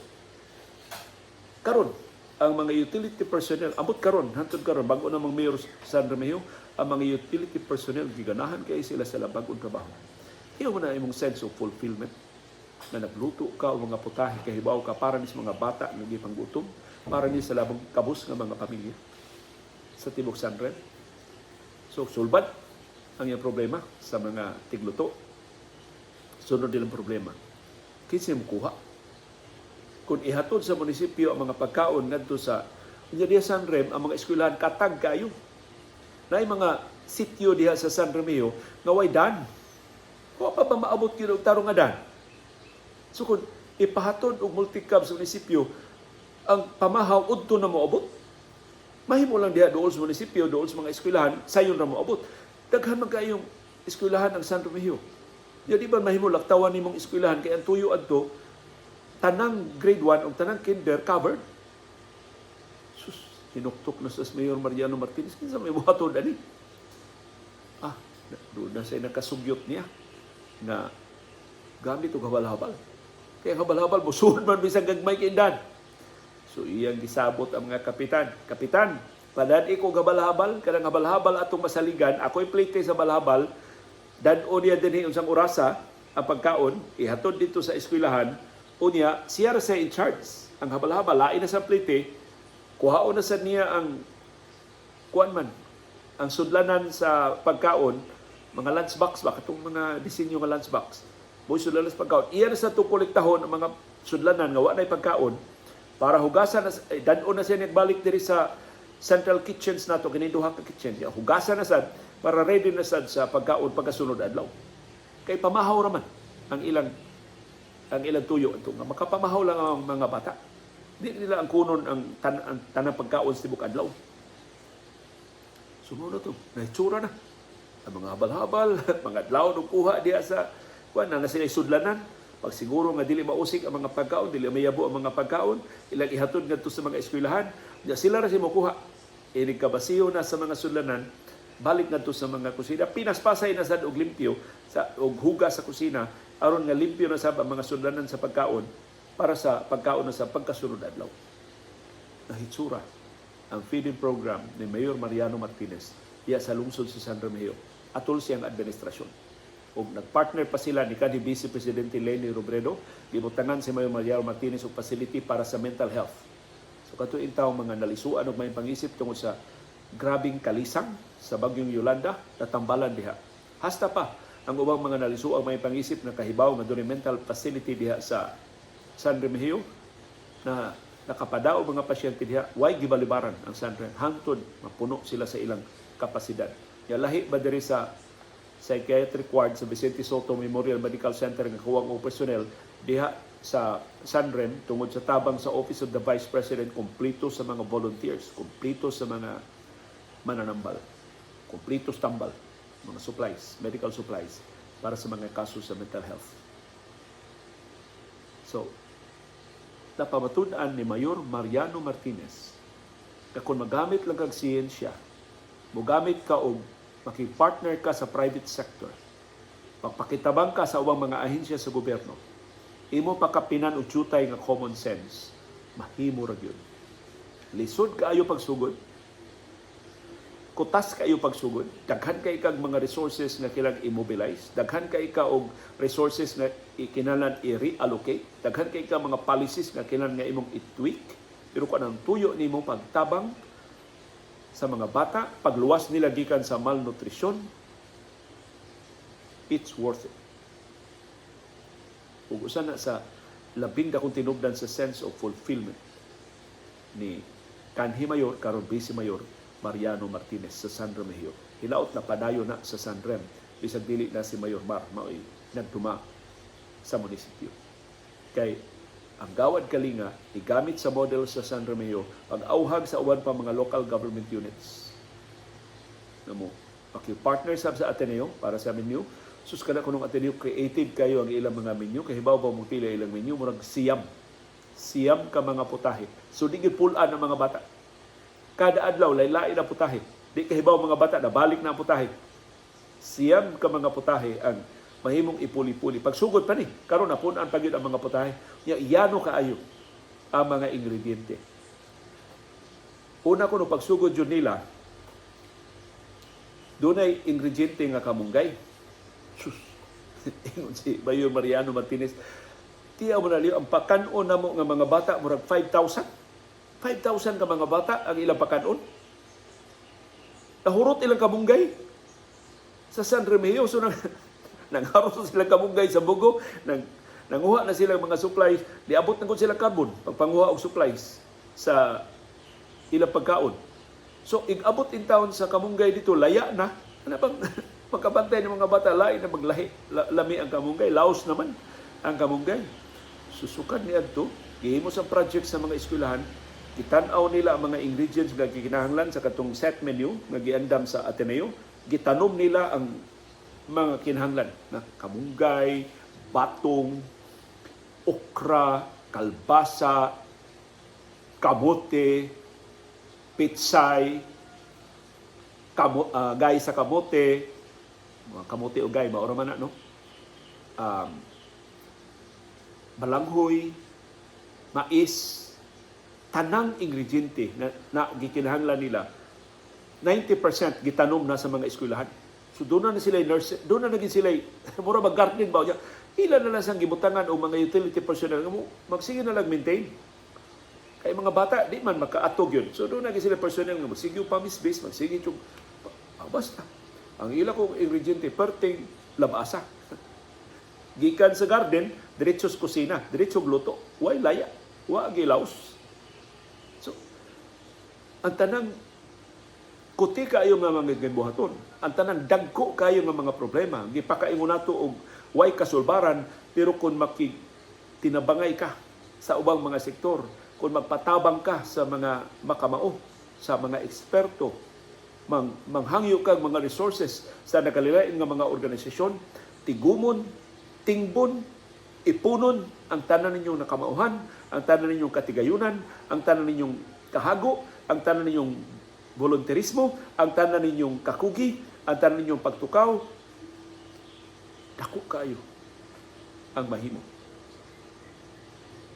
Karon, ang mga utility personnel, ambot karon, hantod karon, bago na mang Mayor San Remigio, ang mga utility personnel, giganahan kay sila sa labag-ong trabaho. Iyo mo na imong sense of fulfillment na nagluto ka o mga putahe, kahibaw ka para ni sa mga bata nga gipanggutom, para ni sa labang kabus nga mga pamilya sa tibok San Rem. So, sulbad ang iyang problema sa mga tigluto. Sunod nilang problema. Kinsa mo kuha? Kung ihatod sa munisipyo ang mga pagkaon ngadto sa unya diha sa San Rem, ang mga eskwelahan katag kayo. Naay mga sityo diha sa San Remigio nga way dan. Wa pa ba maabot gyud og tarong nga dan? So kung ipahatod og multicab sa munisipyo, ang pamahaw udto na moabot. Mahimo lang diha dool sa munisipyo, dool sa mga eskwelahan, sayon ra moabot. Daghan man kayong eskwelahan ang San Remigio. Ya, di ba mahimo laktawan nimong eskwelahan kay ang tuyo adto tanang grade 1 ug tanang kinder covered? Sus, tinuktok na sa Mayor Mariano Martinez, kinsa may buhaton ani? Ah, doon na siya nakasugyot niya na gamit og habal-habal. Kaya habal-habal, musuhod man bisag gagmay kay dan. So iyang gisabot ang mga kapitan. "Kapitan, padad ko habal-habal, kanang habal-habal atong masaligan, ako'y plate sa habal-habal, dad-o niya dinhi unsang orasa ang pagkaon, ihatod dito sa eskwelahan, unya siya ra sa in charge. Ang habal-habal, lain na sa plate, kuhaon na sa niya ang kuan man, ang sudlanan sa pagkaon, mga lunchbox ba, katong mga disenyo nga lunchbox. Mo'y sudlanan sa pagkaon. Iya na sa itong kolektahon ang mga sudlanan nga wa na'y pagkaon para hugasan na, eh, dad-on na siya nagbalik diri sa central kitchens nato, kini duha ka kitchen. Ya, hugasan na sad para ready na sad sa pagkaon pagkasunod adlaw. Kay pamahaw raman ang ilang tuyo ato nga makapamahaw lang ang mga bata." Di nila angkunon ang tanang pagkaon sa tibok adlaw. So mao na to, nahitsura na. Ang mga habal-habal, mga adlaw og kuha diha sa kuan na sila sudlanan. Pag siguro nga dili mausik ang mga pagkaon, dili mayabo ang mga pagkaon, ilang ihatod ngadto sa mga eskwelahan, diya sila ra si mokuha. Inig kabasiyo na sa mga sudlanan, balik ngadto sa mga kusina, pinaspasay na sad og limpyo sa og hugas sa kusina aron nga limpyo na sab ang mga sudlanan sa pagkaon para sa pagkaon na sa pagkasunod adlaw. Nahitsura ang feeding program ni Mayor Mariano Martinez diya sa lungsod sa San Remigio atol siyang administrasyon. Ug nagpartner pa sila ni kanhi Vice Presidente Leni Robredo, gibutangan si Mayor Mariano Martinez og facility para sa mental health. So kato tawo mga nalisuan og may pangisip tungod sa grabing kalisang sa bagyong Yolanda, natambalan diha. Hasta pa ang ubang mga nalisuang may pangisip na kahibaw nga dunay mental facility diha sa San Remigio na nakapadaog mga pasyente diha, way gibalibaran ang San Remigio hangtod mapuno sila sa ilang kapasidad. Ya lahi ba diri sa psychiatric ward sa Vicente Sotto Memorial Medical Center nga kuwang og personnel diha sa Sanrem tungod sa tabang sa Office of the Vice President, kumpleto sa mga volunteers, kumpleto sa mga mananambal, kumpleto sa tambal, mga supplies, medical supplies para sa mga kaso sa mental health. So, napamatud-an ni Mayor Mariano Martinez na kung magamit lang kag siyensya, mogamit ka og makipартner ka sa private sector, pagpakitabang ka sa ubang mga ahensya sa gobyerno, imo pakapinan og jutay nga common sense, mahimo ra gyud. Lisod kaayo pagsugod, kutas kaayo pagsugod, daghan kay kag mga resources nga kinahanglan i-mobilize, daghan kay ka og resources nga ikinahanglan i-reallocate, daghan kay ka mga policies nga kinahanglan nga imong i-tweak, pero kung anong tuyo nimo pagtabang sa mga bata, pagluwas nila gikan sa malnutrisyon, it's worth it. Ug usa na sa labing dakong tinubdan sa sense of fulfillment ni kanhi Mayor, karon Vice Mayor Mariano Martinez sa San Remigio. Hilaot na padayon na sa San Rem bisag dili na si Mayor Mar maoy nagduma sa munisipyo. Kay ang Gawad Kalinga igamit sa model sa San Remigio pag-auhag sa uban pa mga local government units. Namo, paki-partner sab sa Ateneo para sa menu. Sus, kana kunong Ateneo, creative kayo ang ilang mga menu. Kay hibaw ba mo pila ilang menu? Murag siyam. Siyam ka mga putahe. So di gyud pulaan ang mga bata. Kada adlaw lain-lain ang putahe. Di kahibaw mga bata na balik na ang putahe. 9 ka mga putahe ang mahimong ipuli-puli. Pagsugod pa ni, karon na punan pa gyud ang mga putahe. Nya yano kaayo ang mga ingrediente. Una kuno pagsugod yun nila, dunay ingrediente nga kamunggay. Sus. Ingon si Mayor Mariano Martinez, tiyaw mo na liyo, ang pakanon namo nga mga bata murag 5,000. 5,000 ka mga bata ang ilang pakanon. Nahurot ilang kamunggay sa San Remigio. So, nangharos na silang kamunggay sa Bogo, nanguha na silang mga supplies, diabot na kung silang carbon pagpanguha og supplies sa ilang pagkaon. So, igabot in town sa kamunggay dito, laya na. Ano bang pagkabantay ng mga bata, lain na maglahi, lami ang kamunggay, laos naman ang kamunggay. Susukan ni adto, gihimo sa project sa mga eskwelahan, gitan-aw nila ang mga ingredients nga gikinahanglan sa katong set menu nga giandam sa Ateneo, gitanom nila ang mga kinahanglan na kamunggay, batong, okra, kalbasa, kamote, pitsay, gay sa kamote, mga kamote o gay, maura man na, no? Balanghoy, mais, tanang ingrediente na gikinahanglan nila, 90% gitanom na sa mga eskwelahan. So doon na sila nurse, doon na naging sila mura mag garden ba niya. Ila na lang sang gibutangan og mga utility personnel nga mo magsige na lang maintain. Kay mga bata di man makaatog yun. So doon na sila personnel nga magsige pa misbase, magsige yung basta. Ang ila kong ingrediente perting labasa. Gikan sa garden, diretso sa kusina, diretso luto. Way laya, wa gilaos. So ang tanang kuti kaayo nga mga gibuhaton, ang tanang dagko kaayo nga mga problema, gipakaingon nato og way kasulbaran, pero kung makig tinabangay ka sa ubang mga sektor, Kung magpatabang ka sa mga makamao, sa mga eksperto, manghangyo kag mga resources sa nakalilain nga mga organisasyon, tigumon, tingbon, ipunon ang tanan ninyong nakamauhan, ang tanan ninyong katigayunan, ang tanan ninyong kahago, ang tanan ninyong volunteerismo, ang tanan ninyong kakugi, ang tanan ninyong pagtukaw, dako kayo ang mahimo.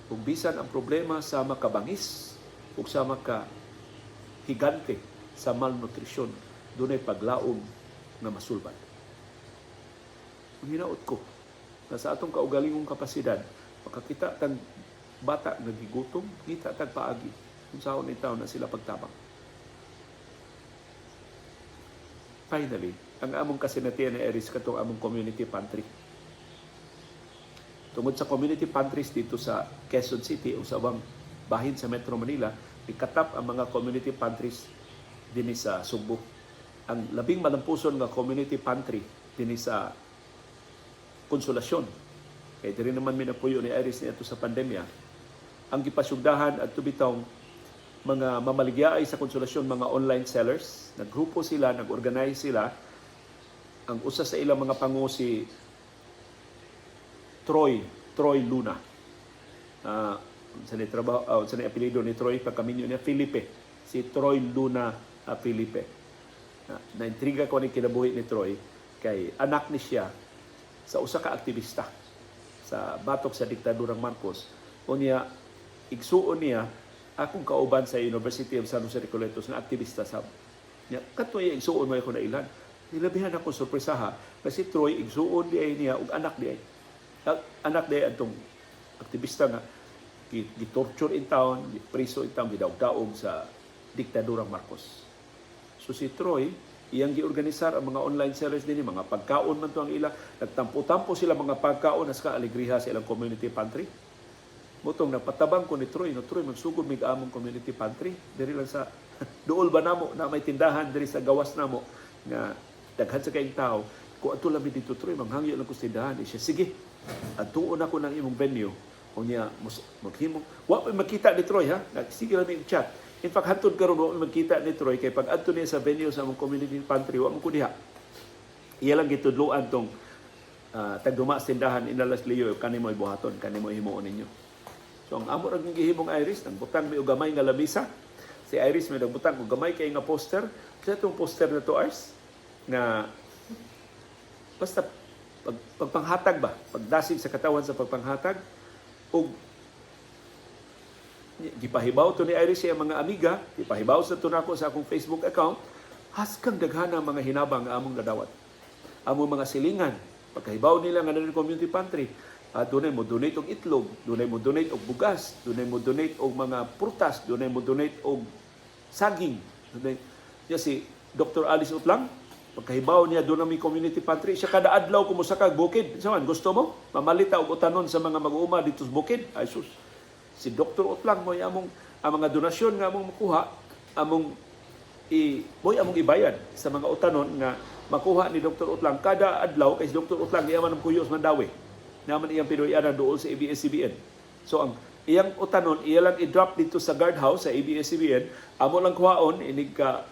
Ug bisan ang problema sa makabangis ug sa maka higante sa malnutrisyon, dunay paglaom nga masulbad. Ang hinaot ko na sa atong kaugalingong kapasidad, makakita tag bata nga gigutom, ngita tag paagi kung saon ni na sila pagtabang. Finally, ang among kasinatian ni Eris katong among community pantry. Tungod sa community pantries dito sa Quezon City o sa ubang bahin sa Metro Manila, ikatap ang mga community pantries dinhi sa Sugbo. Ang labing malampuson nga community pantry dinhi sa Konsolasyon. Kay diri naman minapuyo ni Iris niadto sa pandemya. Ang gipasyugdahan at bitaw mga mamaligyaay sa Konsolasyon, mga online sellers, naggrupo sila, nag-organize sila. Ang usa sa ilang mga pangu si Troy Luna. Sa ni trabaho, sa ni apelyido ni Troy pagkaminyo niya, Felipe. Si Troy Luna Felipe. Na-intriga ko ni kinabuhi ni Troy kay anak ni siya sa usa ka aktivista sa batok sa diktadurang Marcos. Unya igsuon niya akong kauban sa University of San Jose Recoletos nga aktivista sa niya. Kato igsuon mo ako na ilan. Nilabihan ako sorpresaha kasi Troy igsuon di ay niya ug anak di ay. Anak di ay atong aktivista nga gitorture in town, gipriso in town, gidaog-daog sa diktadurang Marcos. So si Troy, iyang giorganisar ang mga online sellers dinhi, mga pagkaon man to ang ila, nagtampo-tampo sila mga pagkaon as ka alegriha sa ilang community pantry. Mutong napatabang ko ni Troy, no Troy, magsugod mig among community pantry diri lang sa duol ba namo na may tindahan diri sa gawas namo nga daghan sa kayong tao. Ko adto lang mi dito, Troy, manghangyo lang ko sa tindahan. Di siya, sige, adtuon ako ng imong venue. Unya maghimo. Wa pa makita ni Troy ha. Sige lang mi chat. In fact, hantod karon wa mi magkita ni Troy kay pag adto niya sa venue sa among community pantry, wa man ko diha. Iya lang gitudloan tong tagduma sa tindahan inalas liyo kani mo buhaton, kani mo himuon ninyo. So ang amo ra gihimong Iris, nagbutang mi og gamay nga lamisa. Si Iris may nagbutang og gamay kay nga poster. Sa itong poster na to, Ars, nga basta pagpanghatag ba, pagdasig sa katawan sa pagpanghatag, og gipahibaw to ni Iris sa mga amiga, gipahibaw sa to nako sa akong Facebook account, haskang daghana mga hinabang nga among nadawat. Among mga silingan, pagkahibaw nila nga naa community pantry, dunay mo donate og itlog, dunay mo donate og bugas, dunay mo donate og mga prutas, dunay mo donate og saging. Dunay niya si Dr. Alice Utlang, pagkahibaw niya doon may community pantry, siya kada adlaw kumusaka bukid. Sa man, gusto mo? Mamalita og utanon sa mga mag-uuma dito sa bukid? Ay sus. Si Dr. Utlang mo among ang mga donasyon nga among makuha, among i mo'y among ibayad sa mga utanon nga makuha ni Dr. Utlang kada adlaw kay si Dr. Utlang iya man ang kuyo sa Mandaue. Naman iyang Pinoy-anan dool sa ABS-CBN. So ang iyang utanon iya lang i-drop dito sa guardhouse sa ABS-CBN, amo lang kuhaon inig ka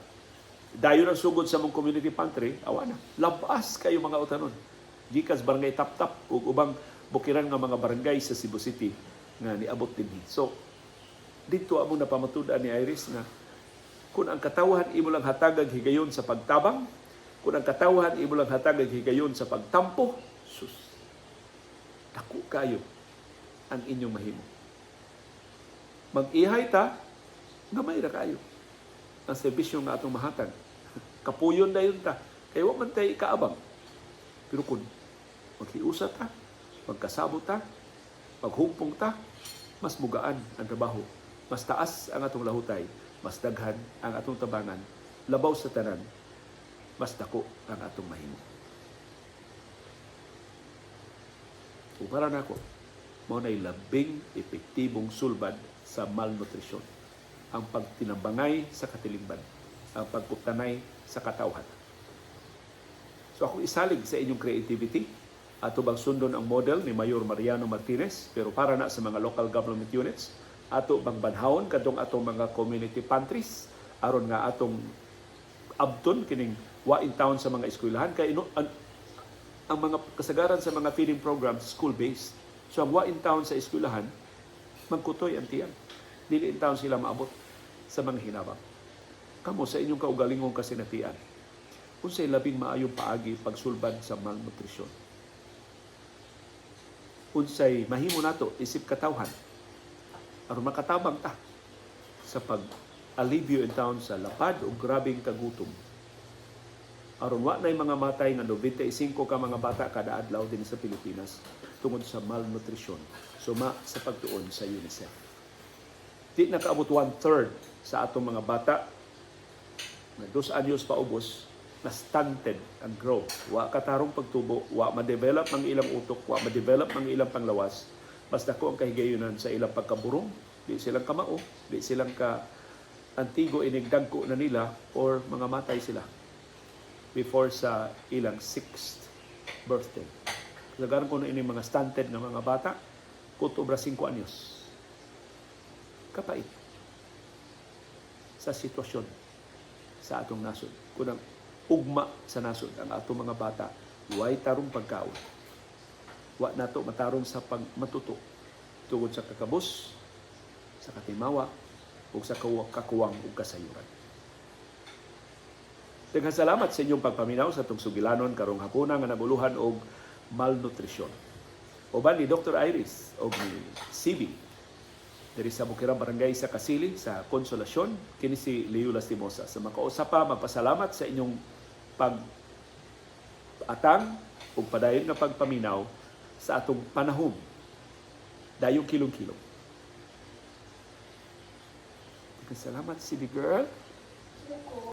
dayon ang sugod sa mong community pantry, awa na. Labas kayo mga utanon. Gikas barangay Tap-Tap ug ubang bukiran nga mga barangay sa Cebu City nga niabot dinhi. So dito among napamatud-an ni Iris nga kung ang katawhan imo lang hatagag higayon sa pagtabang, kung ang katawhan imo lang hatagag higayon sa pagtampo, sus, dako kayo ang inyong mahimo. Mag-ihay ta, gamay ra kayo ang serbisyo nga atong mahatag. Kapuyon na yun ta. Kay wa man tay kaabang. Pero kung maghiusa ta, magkasabot ta, maghumpong ta, mas mugaan ang trabaho. Mas taas ang atong lahutay, mas daghan ang atong tabangan, labaw sa tanan, mas dako ang atong mahimo. Ug para nako, mao nay labing epektibong sulbad sa malnutrisyon, ang pagtinabangay sa katilingban, ang pagkutanay sa katawhan. So ako isalig sa inyong creativity, ato bang sundon ang model ni Mayor Mariano Martinez, pero para na sa mga local government units, Ato bang banhawon kadtong atong mga community pantries aron nga atong abton kining wa intawon sa mga eskwelahan kay ang mga kasagaran sa mga feeding programs, school-based. So ang wa intawon sa eskwelahan, magkutoy ang tiyan. Dili intawon sila maabot sa mga hinabang. Kamo sa inyong kaugalingong kasinatian, unsay labing maayong paagi pagsulbad sa malnutrisyon? Unsay mahimo nato isip katawhan aron makatabang ta sa pag alibyo intawon sa lapad o grabeng kagutom, aron wa nay mga matay nga 95 ka mga bata kada adlaw dinhi sa Pilipinas tungod sa malnutrisyon, suma sa pagtuon sa UNICEF? Di nakaabot one third sa atong mga bata na 2 anyos paubos na stunted ang growth. Wa katarong pagtubo, wa ma-develop ang ilang utok, wa ma-develop ang ilang panglawas. Mas dako ang kahigayunan sa ilang pagkaburong, di silang kamao, di silang ka antigo inigdagko na nila or mga matay sila before sa ilang sixth birthday. Kasagaran kuno ini mga stunted nga mga bata, kutob ra 5 anyos. Kapait sa sitwasyon sa atong nasod. Kunang ugma sa nasod ang atong mga bata, way tarong pagkaon. Wa nato matarong sa pagmatuto tungod sa kakabos, sa katimawa, ug sa kakuwang ug kasayuran. Daghang salamat sa inyong pagpaminaw sa atong sugilanon karong hapuna nga nabuluhan og malnutrisyon. Uban ni Dr. Iris og ni CB diri sa Bukirang Barangay sa Kasili sa Konsolasyon, kini si Leo Lastimosa. Sa makausa pa, magpasalamat sa inyong pag atang ug padayon nga pagpaminaw sa atong panahom. Dayong kilong-kilong. Daghang salamat, CB girl.